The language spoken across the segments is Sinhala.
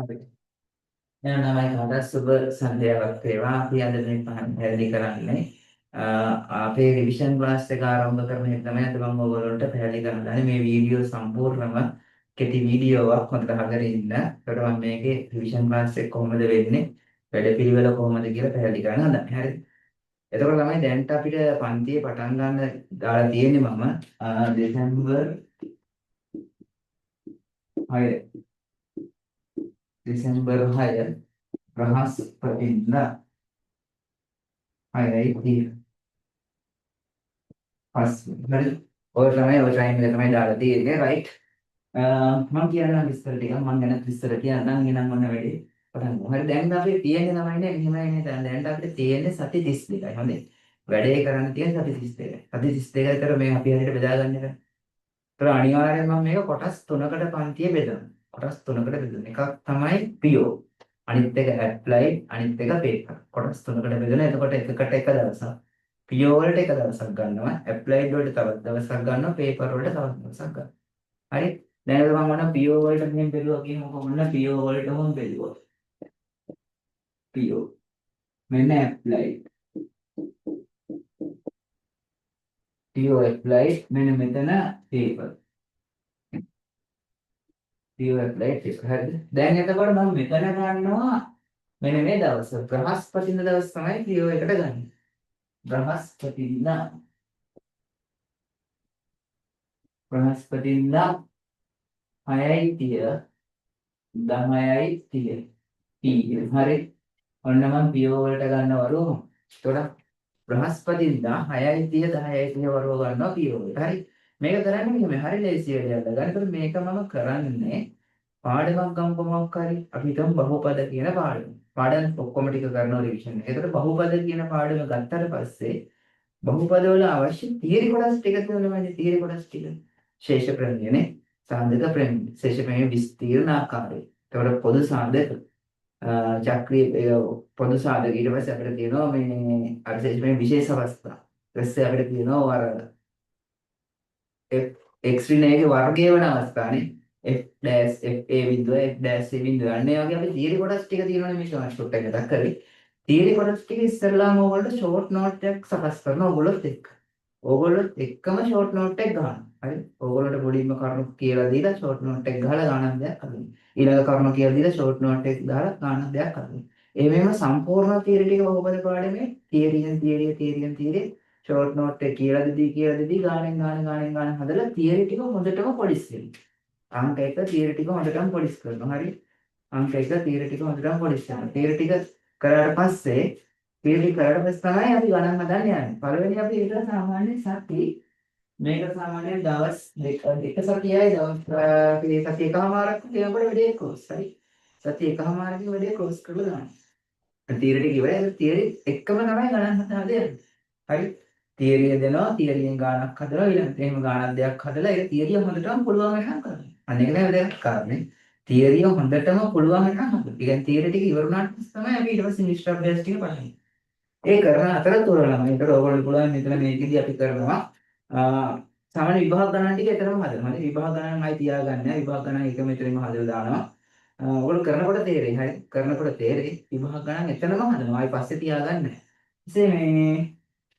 හරි. එහෙනම් ළමයි කාටත් සුබ සන්ධ්‍යාවක් වේවා. අපි අද මේ පැහැදිලි කරන්නේ අපේ රිවිෂන් ක්ලාස් එක ආරම්භ කරන එක තමයි අද මම ඔයගොල්ලන්ට පැහැදිලි කරන්න හදන්නේ. මේ වීඩියෝ සම්පූර්ණම කෙටි වීඩියෝවක් හොඳට අහගෙන ඉන්න. ඒකට මම මේකේ රිවිෂන් ක්ලාස් එක කොහොමද වෙන්නේ, වැඩපිළිවෙල කොහොමද කියලා පැහැදිලි කරන්න හදන්නේ. හරිද? එතකොට ළමයි දැන්ට අපිට පන්තියේ පටන් ගන්න දාලා තියෙන්නේ මම දෙසැම්බර් 6, දෙසැම්බර් 6 බ්‍රහස්පතින්දා 6:30 පස්. හරිද? ඔය තමයි ඔය ටයිම් එක තමයි දාලා තියෙන්නේ. රයිට්. මම කියන්නම් විස්තර ටික. මම ගැන විස්තර කියන්නම්. එහෙනම් ඔන්න වැඩේ පටන් ගමු. හරි, දැන් අපේ තියෙන්නේ ළමයි නේ මෙහෙමයි නේ. දැන් දැන්ට අපිට තියෙන්නේ සති 32යි. හොඳේ. වැඩේ කරන්න තියෙන සති 32යි. සති 32 විතර මේ අපි හරියට බෙදා ගන්න එක. ඒතර අනිවාර්යයෙන් මම මේක කොටස් තුනකට පන්තිය බෙදනවා. කොටස් තුනකට බෙදනවා. එකක් තමයි PO. අනිත් එක ඇප්ලයිඩ්, අනිත් එක පේපර්. කොටස් තුනකට බෙදෙනවා. එතකොට එකකට එක දවසක්. PO වලට එක දවසක් ගන්නවා. ඇප්ලයිඩ් වලට තවත් දවසක් ගන්නවා. පේපර් වලට තවත් දවසක් ගන්නවා. හරි? දැන් මම මොන PO වලට මෙහෙම බෙදුවා කියමුකෝ. මොන PO වලට මම බෙදුවා. PO. මෙන්න ඇප්ලයිඩ්. PO applied, මෙන්න මෙතන පේපර්. PO applied paper. හරිද? දැන් එතකොට මම මෙතන ගන්නවා මෙන්න මේ දවස. බ්‍රහස්පතින්දා දවස් තමයි PO එකට ගන්න. බ්‍රහස්පතින්දා බ්‍රහස්පතින්දා 6:30 10:30 PM. හරි. ඔන්න මම PO වලට ගන්න වරුව. එතකොට බ්‍රහස්පතින්දා 6:30 10:30 වරුව ගන්නවා PO වලට. හරි. මේක කරන්නේ මෙහෙම. හරි ලේසි වැඩයක් ගන්න. එතකොට මේක මම කරන්නේ පාඩමක් ගමුකෝ මොකක් හරි. අපි හිතමු බහුපද කියන පාඩම. පාඩම් ඔක්කොම ටික කරනවා රිවිෂන් එක. එතකොට බහුපද කියන පාඩම ගත්තට පස්සේ බහුපද වල අවශ්‍ය තියරි කොටස් ටික තියෙනවානේ. තියරි කොටස් ටික. ශේෂ ප්‍රමේයනේ. සාධක ප්‍රමේය. ශේෂ ප්‍රමේය විස්තීර්ණ ආකාරය. එතකොට පොදු සාධක චක්‍රීය පොදු සාධක. ඊට පස්සේ අපිට තියෙනවා මේ අර ශේෂ ප්‍රමේය විශේෂ අවස්ථා. ඊට පස්සේ අපිට තියෙනවා අර F x ඍණ එකේ වර්ගය වෙන අවස්ථානේ. F dash F A බිඳුව F dash C බිඳුව. අන්න ඒ වගේ අපි තියරි කොටස් ටික තියෙනවනේ. මේක මම ෂොට් එක මතක් කරේ. තියරි කොටස් ටික ඉස්සෙල්ලාම ඕගොල්ලෝ ෂෝට් නෝට් එකක් සකස් කරනවා ඕගොල්ලොත් එක්ක. ඕගොල්ලොත් එක්කම ෂෝට් නෝට් එක ගහනවා. හරි? ඕගොල්ලන්ට මුලින්ම කරුණු කියලා දීලා ෂෝට් නෝට් එක ගහලා ගානක් දෙයක් හදනවා. ඊළඟ කරුණු කියලා දීලා ෂෝට් නෝට් එක දාලා ගානක් දෙයක් හදනවා. එහෙමම සම්පූර්ණ තියරි ටික බහුපද පාඩමේ තියරියෙන් තියරිය තියරියෙන් තියරිය ෂෝට් නෝට් එක කියලා දෙදී කියලා දෙදී ගානෙන් ගාන ගානෙන් ගාන හදලා තියරි ටික හොඳටම පොලිස් වෙනවා. අංක 1 තියරි ටික හොඳටම පොලිස් කරනවා. හරි? අංක 1 තියරි ටික හොඳටම පොලිස් කරනවා. තියරි ටික කරාට පස්සේ තියරි ටික කරාට පස්සේ තමයි අපි ගණන් හදන්න යන්නේ. පළවෙනි අපි ඒක සාමාන්‍ය සති මේක සාමාන්‍යයෙන් දවස් දෙක එක සතියයි දවස් අපි සති එකමාරක් කියනකොට වැඩේ ක්ලෝස්. හරි? සති එකමාරකින් වැඩේ ක්ලෝස් කරලා දාන්න. තියරි ටික ඉවරයි. ඒක තියරි එක්කම තමයි ගණන් හදන්න යන්නේ. හරි? තියරිය දෙනවා, තියරියෙන් ගාණක් හදනවා, ඊළඟට එහෙම ගාණක් දෙයක් හදලා ඒක තියරිය හොඳටම පුළුවන් වෙනකන් කරනවා. අන්න ඒක තමයි වැදගත් කාරණේ. තියරිය හොඳටම පුළුවන් වෙනකන් හදනවා. ඒ කියන්නේ තියරි ටික ඉවර වුණාට පස්සේ තමයි අපි ඊට පස්සේ මිශ්‍ර අභ්‍යාස ටික පටන් ගන්නේ. ඒ කරන අතරතුර ළමයි ඒකට ඔයගොල්ලෝ පුළුවන් මෙතන මේකෙදි අපි කරනවා සාමාන්‍ය විභාග ගණන් ටික එතරම් හදනවා. හරි, විභාග ගණන් ආයි තියාගන්න නෑ. විභාග ගණන් එක මෙතනම හදලා දානවා. ඔයගොල්ලෝ කරනකොට තේරෙයි. හරි. කරනකොට තේරෙයි. විභාග ගණන් එතනම හදනවා. ආයි පස්සේ තියාගන්න නෑ. ඉතින් මේ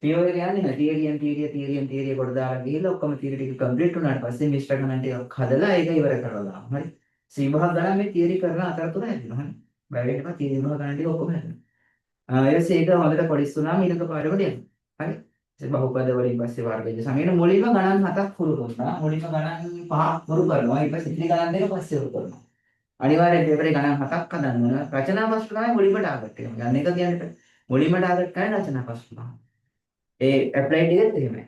PO එක යන්නේ නෑ. තියරියෙන් තියරිය තියරියෙන් තියරිය කොට දාලා ගිහලා ඔක්කොම තියරි ටික කම්ප්ලීට් වුණාට පස්සේ මිශ්‍ර ගණන් ටිකක් හදලා ඒක ඉවර කරලා දානවා. හරි. විභාග ගණන් මේ තියරි කරන අතරතුර හැදෙනවා. හරි. බය වෙන්න එපා. තියරි විභාග ගණන් ටික ඔක්කොම හැදෙනවා. ඊට පස්සේ ඒක හොඳට පොලිස් වුණාම ඊළඟ පාඩමට යනවා. හරි. ඉතින් බහුපද වලින් පස්සේ වර්ගජ සමීකරණ මුලින්ම ගණන් හතක් හුරු කරනවා. මුලින්ම ගණන් පහක් හුරු කරනවා. ඊට පස්සේ ඉතිරි ගණන් දෙක පස්සේ හුරු කරනවා. අනිවාර්යෙන් පේපරේ ගණන් හතක් හදන්න ඕන. රචනා ප්‍රශ්න තමයි මුලින්ම ටාගට් එක. ගන්න එක කියන්න එපා. මුලින්ම ටාගට් කරන්නේ රචනා ප්‍රශ්න පහ. ඒ ඇප්ලයිඩ් එකෙත් එහෙමයි.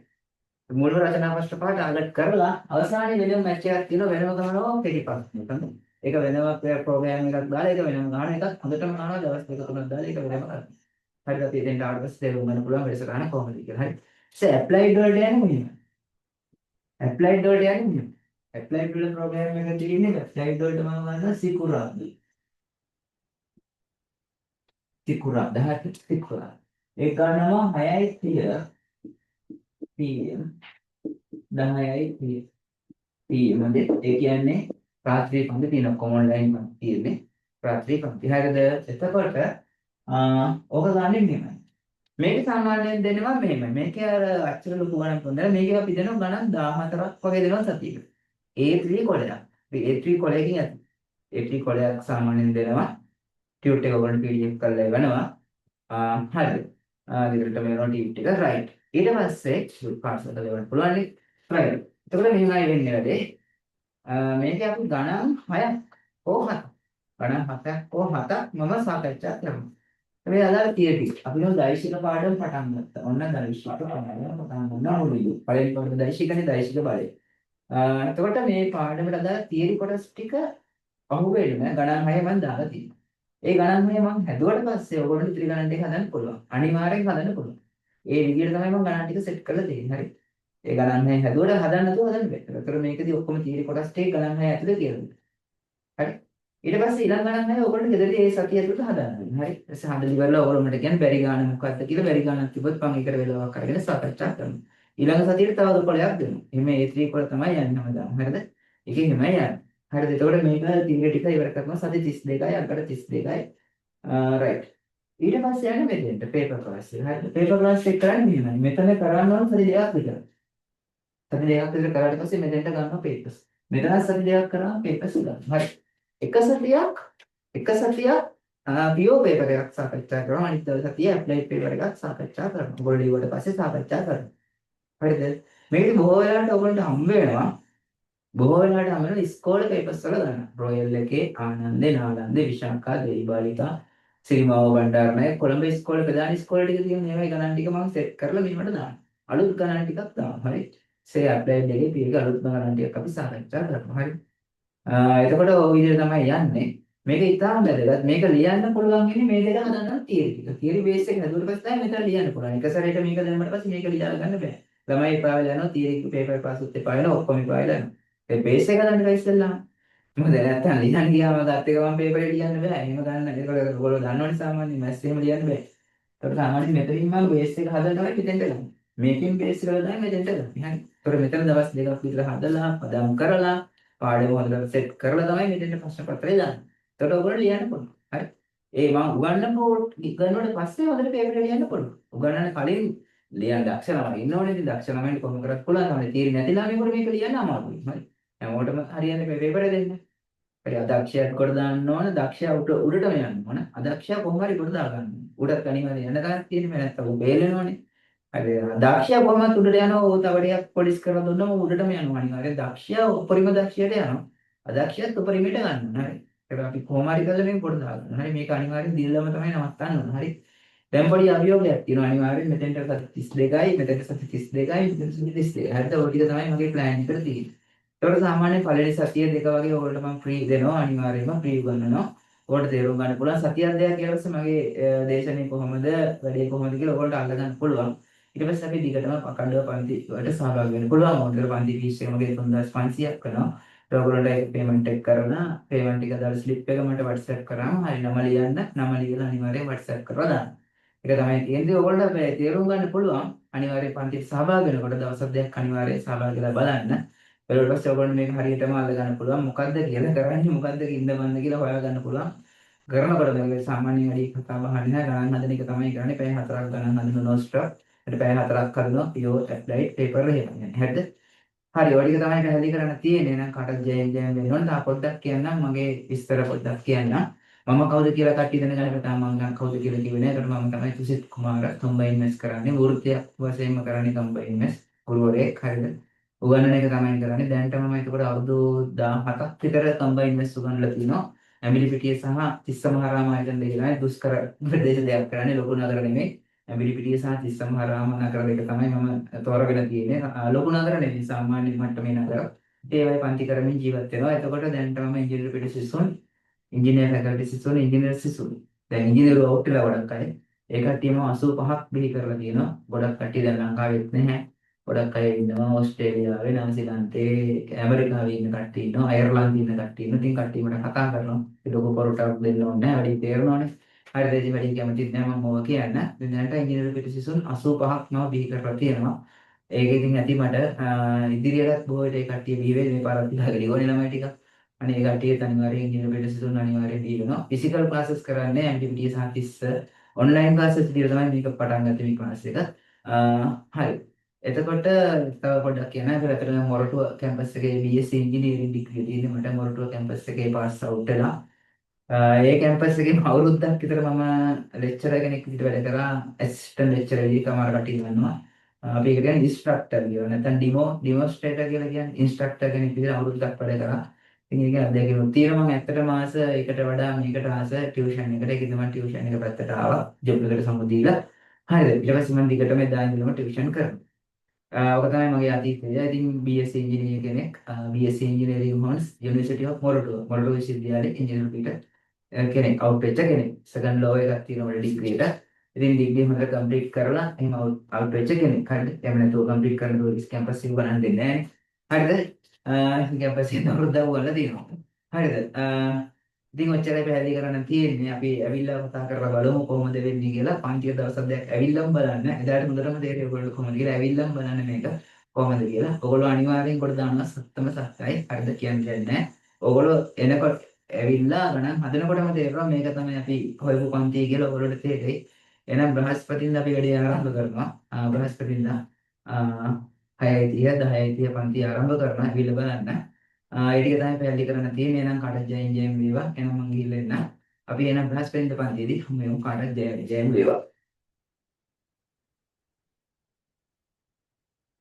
මුල්ම රචනා ප්‍රශ්න පහ ටාගට් කරලා අවසානයේ වෙනම මැච් එකක් තියෙනවා, වෙනම ගහනවා කෙටි ප්‍රශ්න. හරිද? ඒක වෙනම ප්‍රෝග්‍රෑම් එකක් දාලා ඒක වෙනම ගහන එකක් හොඳටම ගහනවා දවස් දෙක තුනක් දාලා ඒක වෙනම කරනවා. හරිද? අපි එතෙන්ට ආවට පස්සේ තේරුම් ගන්න පුළුවන් වැඩසටහන කොහොමද කියලා. හරි. ඉතින් ඇප්ලයිඩ් වලට යන්නේ මෙහෙම. ඇප්ලයිඩ් වලට යන්නේ මෙහෙම. ඇප්ලයිඩ් වල ප්‍රෝග්‍රෑම් එක තියෙන්නේ ඇප්ලයිඩ් වලට මම ගන්නවා සිකුරාදා. සිකුරාදා හරි, සිකුරාදා. ඒක ගන්නවා 6:30 PM 10:30 PM. හොඳේ. ඒ කියන්නේ රාත්‍රී පන්ති තියෙන ඔක්කොම ඔන්ලයින් පන්ති තියෙන්නේ. රාත්‍රී පන්ති. හරිද? එතකොට ඕක ගන්නෙ මෙහෙමයි. මේක සාමාන්‍යයෙන් දෙනවා මෙහෙමයි. මේකේ අර අච්චර ලොකු ගණන් හොඳ නැහැ. මේකේ අපි දෙනවා ගණන් 14ක් වගේ දෙනවා සතියකට. A3 කොලයක්. අපි A3 කොලයකින් ඇති. A3 කොලයක් සාමාන්‍යයෙන් දෙනවා. ටියුට් එක ඔයගොල්ලෝ PDF කරලා එවනවා. හරි. ගෙදරටම එනවා ටියුට් එක. රයිට්. ඊට පස්සේ ටියුට් පාර්සල් කරලා එවන්න පුළුවන් නේ. රයිට්. එතකොට මෙහෙමයි වෙන්නේ වැඩේ. මේකේ අපි ගණන් 6ක් හෝ 7ක්. ගණන් 7ක් හෝ 7ක් මම සාකච්ඡා කරනවා. මේ අදාළ තියරි ටික. අපි නෝ දෛශික පාඩම පටන් ගත්තා. ඔන්න දෛශික පාඩම පටන් ගන්නවා මුලින්ම. පළවෙනි පාඩම දෛශිකනේ දෛශික බලය. එතකොට මේ පාඩමට අදාළ තියරි කොටස් ටික අහුවෙන්න ගණන් 6 මම දාලා තියෙනවා. ඒ ගණන් 6 මම හැදුවට පස්සේ ඔයගොල්ලෝ ඉතිරි ගණන් ටික හදන්න පුළුවන්. අනිවාර්යෙන් හදන්න පුළුවන්. ඒ විදිහට තමයි මම ගණන් ටික සෙට් කරලා තියෙන්නේ. හරි. ඒ ගණන් 6 හැදුවට හදන්න නැතුව හදන්න බැහැ. ඒතර මේකදී ඔක්කොම තියරි කොටස් ටික ගණන් 6 ඇතුලේ කියලා දුන්නා. හරි. ඊට පස්සේ ඊළඟ ගණන් 6 ඔයගොල්ලෝ ගෙදරදී ඒ සතිය ඇතුළත හදන්න වෙනවා. හරි. ඊට පස්සේ හදලා ඉවරලා ඔයගොල්ලෝ මට කියන්න බැරි ගාන මොකක්ද කියලා බැරි ගානක් තිබ්බොත් මම ඒකට වෙලාවක් අරගෙන සාකච්ඡා කරනවා. ඊළඟ සතියේට තව කොලයක් දෙනවා. එහෙම A3 කොල තමයි යන්නේ හැමදාම. හරිද? ඒක එහෙමයි යන්නේ. හරිද? එතකොට මේක තියරි ටික ඉවර කරනවා සති 32යි අංකඩ 32යි. රයිට්. ඊට පස්සේ යන්නේ මෙතෙන්ට පේපර් ක්ලාස් එක. හරිද? පේපර් ක්ලාස් එක කරන්නේ මෙහෙමයි. මෙතන කරන්න ඕන සති දෙකක් විතර. සති දෙකක් විතර කරාට පස්සේ මෙතෙන්ට ගන්නවා පේපර්ස්. මෙතන සති දෙකක් කරාම පේපර්ස් ගන්නවා. හරි. එක සතියක් පියෝ පේපර් එකක් සාකච්ඡා කරනවා. අනිත් දවස් සතිය ඇප්ලයිඩ් පේපර් එකක් සාකච්ඡා කරනවා. ඔයගොල්ලෝ ලියුවට පස්සේ සාකච්ඡා කරනවා. හරිද? මේකදී බොහෝ වෙලාවට ඔයගොල්ලන්ට හම්බ වෙනවා. බොහෝ වෙලාවට හම්බ වෙනවා ඉස්කෝලේ පේපර්ස් වල ගන්න. රොයල් එකේ ආනන්දේ, නාලන්දේ, විශාඛා, දේවිබාලිකා, සිරිමාව බණ්ඩාරනායක කොළඹ ඉස්කෝලේ ප්‍රධාන ඉස්කෝලේ ටික තියෙන ඒවා ගණන් ටික මම සෙට් කරලා මෙහෙමට දානවා. අලුත් ගණන් ටිකක් දානවා. හරි. සේ ඇප්ලයිඩ් එකේ පී එක අලුත්ම ගණන් ටිකක් අපි සාකච්ඡා කරනවා. හරි. එතකොට ඔය විදිහට තමයි යන්නේ. මේක ඉතාම වැදගත්. මේක ලියන්න පුළුවන් වෙන්නේ මේ දෙක හදන්න තියරි ටික. තියරි බේස් එක හැදුවට පස්සේ තමයි මෙතන ලියන්න පුළුවන්. එක සැරේට මේක දැම්මට පස්සේ මේක ලියා ගන්න බෑ. ළමයි එපා වෙලා යනවා තියරි පේපර් පාසුත් එපා වෙනවා ඔක්කොම එපා වෙලා යනවා. ඒ බේස් එක හදන්න බෑ ඉස්සෙල්ලාම. මොකද නැත්තම් ලියන්න ගියාම ගත්ත ගමන් පේපර් එක ලියන්න බෑ. එහෙම ගන්න. ඒක ඔයගොල්ලෝ දන්නවනේ සාමාන්‍යයෙන් මැත්ස් එහෙම ලියන්න බෑ. ඒකට සාමාන්‍යයෙන් මෙතනින් මම බේස් එක හදලා තමයි මෙතෙන්ට ගන්නේ. මේකෙන් බේස් එක හදලා තමයි මෙතෙන්ට ගන්නේ. හරි. ඒතකොට මෙතන දවස් දෙකක් විතර හදලා පදම් කරලා පාඩම හොඳට සෙට් කරලා තමයි මෙතෙන්ට ප්‍රශ්න පත්‍රය දාන්නේ. එතකොට ඔයගොල්ලෝ ලියන්න පුළුවන්. හරි. ඒ මම උගන්නපු උගන්වුවට පස්සේ හොඳට පේපර් එක ලියන්න පුළුවන්. උගන්නන්න කලින් ලියන්න දක්ෂ ළමයි ඉන්නවනේ. ඉතින් දක්ෂ ළමයින්ට කොහොම කරත් පුළුවන් තමයි. තීරි නැති ළමයෙකුට මේක ලියන්න අමාරුයි. හරි. හැමෝටම හරියන්නේ මේ පේපර් එක දෙන්න. හරි අදක්ෂයාත් කොට දාන්න ඕන, දක්ෂයා උඩටම යන්න ඕන. අදක්ෂයා කොහොම හරි කොට දා ගන්න ඕන. උඩත් අනිවාර්යයෙන් යන තැනක් තියෙන්නේ මම නැත්තම් ඌ බේලෙනවනේ. හරි දක්ෂයා කොහොමවත් උඩට යනවා. ඌ තව ටිකක් පොලිස් කරලා දුන්නම උඩටම යනවා අනිවාර්යෙන්. දක්ෂයා උපරිම දක්ෂයට යනවා. අදක්ෂයාත් උපරිමයට ගන්න ඕන. හරි. ඒක අපි කොහොම හරි කරලා මේක කොට දා ගන්න. හරි මේක අනිවාර්යෙන් දිල්ලම තමයි නවත්තන්න ඕන. හරි. දැන් පොඩි අභියෝගයක් තියෙනවා අනිවාර්යෙන් මෙතෙන්ට සති 32යි මෙතෙන්ට සති 32යි මෙතෙන්ට සති 32යි. හරිද? ඔය ටික තමයි මගේ ප්ලෑන් එකට තියෙන්නේ. ඒකට සාමාන්‍ය පළවෙනි සතිය දෙක වගේ ඔයගොල්ලෝ මම ෆ්‍රී දෙනවා අනිවාර්යයෙන්ම ෆ්‍රී උගන්වනවා. ඔයාලට තේරුම් ගන්න පුළුවන් සතියක් දෙකක් කියලා පස්සේ මගේ දේශනේ කොහොමද වැඩේ කොහොමද කියලා ඔයගොල්ලන්ට අල්ල ගන්න පුළුවන්. ඊට පස්සේ අපි දිගටම අඛණ්ඩව පන්ති වලට සහභාගී වෙන්න පුළුවන්. ඔයගොල්ලෝ පන්ති ෆීස් එක මගේ 3500ක් වෙනවා. ඒ ඔයගොල්ලන්ට ඒක පේමන්ට් එක කරලා පේමන්ට් එක දාලා ස්ලිප් එක මට WhatsApp කරාම හරි නම ලියන්න නම ලියලා අනිවාර්යයෙන් WhatsApp කරලා දාන්න. ඒක තමයි තියෙන්නේ. ඔයගොල්ලන්ට මේ තේරුම් ගන්න පුළුවන් අනිවාර්යයෙන් පන්තිට සහභාගී වෙනකොට දවස් දෙකක් අනිවාර්යයෙන් සහභාගී වෙලා බලන්න. ඊට පස්සේ ඔයගොල්ලෝ මේක හරියටම අල්ල ගන්න පුළුවන්. මොකද්ද කියලා කරන්නේ මොකද්ද ඉන්න බන්ද කියලා හොයා ගන්න පුළුවන්. කරනකොට මේ සාමාන්‍ය වැඩි කතා බහ නෑ ගණන් හදන එක තමයි කරන්නේ. පැය 4ක් ගණන් හදන නෝ ස්ටොප්. ඊට පැය 4ක් හදනවා පියෝ ඇප්ලයිඩ් පේපර් එහෙම. හරිද? හරි ඔය ටික තමයි පැහැදිලි කරන්න තියෙන්නේ. එහෙනම් කාටත් ජයෙන් ජයෙන් වෙන්න ඕන. තව පොඩ්ඩක් කියන්නම් මගේ විස්තර පොඩ්ඩක් කියන්නම්. මම කවුද කියලා කට්ටිය දැනගන්න තාම මම කවුද කියලා කිව්වේ නෑ. ඒකට මම තමයි තුසිත් කුමාර කම්බයින් ඉන්වෙස්ට් කරන්නේ. වෘත්තියක් වශයෙන්ම කරන්නේ කම්බයින් ඉන්වෙස්ට් ගුරුවරයෙක්. හරිද? උගන්වන එක තමයි කරන්නේ. දැනට මම එතකොට අවුරුදු 17ක් විතර කම්බයින් ඉන්වෙස්ට් උගන්වලා තිනවා. ඇඹිලිපිටිය සහ තිස්සමහාරාම ආයතන දෙක තමයි දුෂ්කර ප්‍රදේශ දෙකක් කරන්නේ. ලොකු නගර නෙමෙයි. ඇඹිලිපිටිය සහ තිස්සමහාරාම නගර දෙක තමයි මම තෝරගෙන තියෙන්නේ. ලොකු නගර නෙමෙයි සාමාන්‍ය මට්ටමේ නගර. ඒවයි පන්ති කරමින් ජීවත් වෙනවා. එතකොට දැනට මම ඉංජිනේරු පිටු සිසුන්, ඉංජිනේර් ෆැකල්ටි සිසුන්, ඉංජිනේර් සිසුන්. දැන් ඉංජිනේරු අවුට් වෙලා ගොඩක් අය. ඒ කට්ටියම 85ක් බිහි කරලා තියෙනවා. ගොඩක් කට්ටිය දැන් ලංකාවෙත් නැහැ. ගොඩක් අය ඉන්නවා ඕස්ට්‍රේලියාවේ, නවසීලන්තේ, ඇමරිකාවේ ඉන්න කට්ටිය ඉන්නවා, අයර්ලන්තේ ඉන්න කට්ටිය ඉන්නවා. ඉතින් කට්ටිය මට කතා කරනවා. ඒ ලොකු පොරටක් දෙන්න ඕනේ නැහැ. වැඩි තේරෙනවනේ. හරි දෙවි වැඩි කැමතිත් නෑ මම ඕවා කියන්න. ඉතින් දැනට ඉංජිනේරු පිටු සිසුන් 85ක් මම බිහි කරලා තියෙනවා. ඒක ඉතින් ඇති මට ඉදිරියටත් බොහෝ විට ඒ කට්ටිය බිහි වෙයි. මේ පාරත් ඉහළ ඉවරනේ ළමයි ටික. අනේ ඒ කට්ටියත් අනිවාර්යෙන් ඉංජිනේරු පීඨ සිසුන් අනිවාර්යෙන් දීනවා. ෆිසිකල් ක්ලාසස් කරන්නේ ඇන්ටිපිටිය සහ තිස්ස. ඔන්ලයින් ක්ලාසස් විදියට තමයි මේක පටන් ගත්තේ මේ ක්ලාස් එක. හරි. එතකොට තව පොඩ්ඩක් කියන්න. ඒතර ඇත්තටම මොරටුව කැම්පස් එකේ BSc engineering degree තියෙන්නේ මට. මොරටුව කැම්පස් එකේ පාස් අවුට් වෙලා. ඒ කැම්පස් එකේම අවුරුද්දක් විතර මම ලෙක්චරර් කෙනෙක් විදිහට වැඩ කරා. ඇසිස්ටන්ට් ලෙක්චරර් විදිහට සමහර කට්ටිය දන්නවා. අපි ඒකට කියන්නේ ඉන්ස්ට්‍රක්ටර් කියලා. නැත්නම් ඩිමොන්ස්ට්‍රේටර් කියලා කියන්නේ ඉන්ස්ට්‍රක්ටර් කෙනෙක් විදිහට අවුරුද්දක් වැඩ කරා. ඉතින් ඒක අත්දැකීමක් තියෙනවා. මම ඇත්තටම ආස ඒකට වඩා මේකට ආස ටියුෂන් එකට. ඒක ඉතින් මම ටියුෂන් එක පැත්තට ආවා. ජොබ් එකට සමු දීලා. හරිද? ඊට පස්සේ මම දිගටම එදා ඉඳලම ටියුෂන් කරනවා. ඔක තමයි මගේ අතීතය. ඉතින් BSc engineer කෙනෙක්. BSc Engineering Honours, University of Moratuwa. Moratuwa විශ්වවිද්‍යාලයේ ඉංජිනේරු පීඨ කෙනෙක්. අවුට් වෙච්ච කෙනෙක්. සෙකන්ඩ් ලෝ එකක් තියෙනවා මට ඩිග්‍රී එකට. ඉතින් ඩිග්‍රී හොඳට කම්ප්ලීට් කරලා එහෙම අවුට් වෙච්ච කෙනෙක්. හරිද? එහෙම නැතුව කම්ප්ලීට් කරන්න දුව කැම්පස් එක බලන්න දෙන්නේ නැහැ නේ. හරිද? ඉතින් කැම්පස් එකෙන් අවුරුද්දක් උගන්ලා තියෙනවා. හරිද? ඉතින් ඔච්චරයි පැහැදිලි කරන්න තියෙන්නේ. අපි ඇවිල්ලා කතා කරලා බලමු කොහොමද වෙන්නේ කියලා. පන්තිය දවස් දෙකක් ඇවිල්ලාම බලන්න. එදාට හොඳටම තේරෙයි ඔයගොල්ලෝ කොහොමද කියලා. ඇවිල්ලාම බලන්න මේක කොහොමද කියලා. ඔයගොල්ලෝ අනිවාර්යෙන් කොට දානවා සත්තම සත්තයි. හරිද කියන්නේ දෙන්නේ නැහැ. ඔයගොල්ලෝ එනකොට ඇවිල්ලා ගණන් හදනකොටම තේරෙනවා මේක තමයි අපි හොයපු පන්තිය කියලා ඔයගොල්ලෝට තේරෙයි. එහෙනම් බ්‍රහස්පතින්දා අපි වැඩේ ආරම්භ කරනවා. බ්‍රහස්පතින්දා 6:30 10:30 පන්ති ආරම්භ කරනවා. ඇවිල්ලා බලන්න. ඒ ටික තමයි පැහැදිලි කරන්න තියෙන්නේ. එහෙනම් කාටත් ජයෙන් ජයම වේවා. එහෙනම් මං ගිහිල්ලා එන්න. අපි එහෙනම් බ්‍රහස්පතින්දා පන්තියේදී හමු වෙමු. කාටත් ජය ජයම වේවා.